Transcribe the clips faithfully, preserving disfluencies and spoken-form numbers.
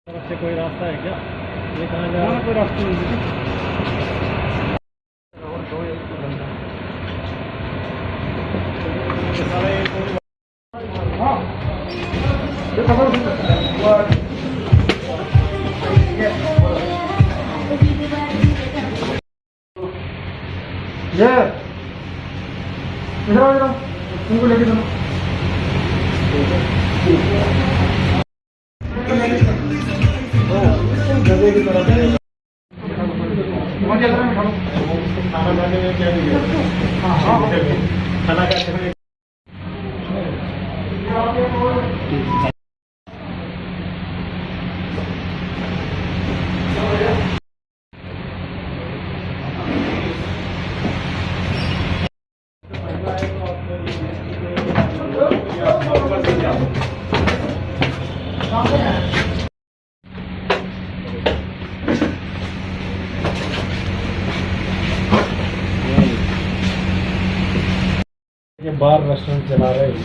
तरफ से कोई रास्ता है क्या? ये कहाँ जा रहा है? कोई रास्ता नहीं है। ये, इधर आओ, इधर आओ। उनको लेके चलो। खाना खाने में क्या दिया? खाना खाते हुए ये बार रेस्टोरेंट चला रहे हैं।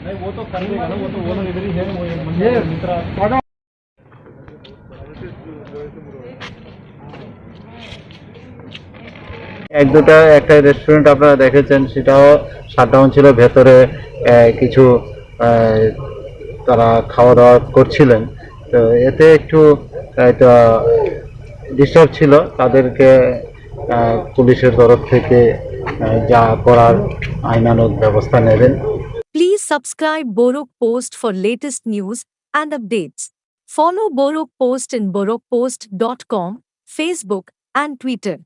नहीं, वो तो कर देगा ना, वो तो, वो तो इधर ही है, वो एक बंदा ये मित्र। এক দুটা একটা রেস্টুরেন্ট আপনারা দেখেছেন, সেটাও শাটডাউন ছিল, ভেতরে আহ, কিছু আহ, তারা খাওয়া দাওয়া করছিলেন। তো এতে একটু এটা ডিস্টার্ব ছিল, তাদেরকে আহ, পুলিশের তরফ থেকে আহ, যা করার আইনানুগ ব্যবস্থা নেবেন। Please subscribe Borok Post for latest news and updates. Follow Borok Post in borok post dot com, Facebook, and Twitter.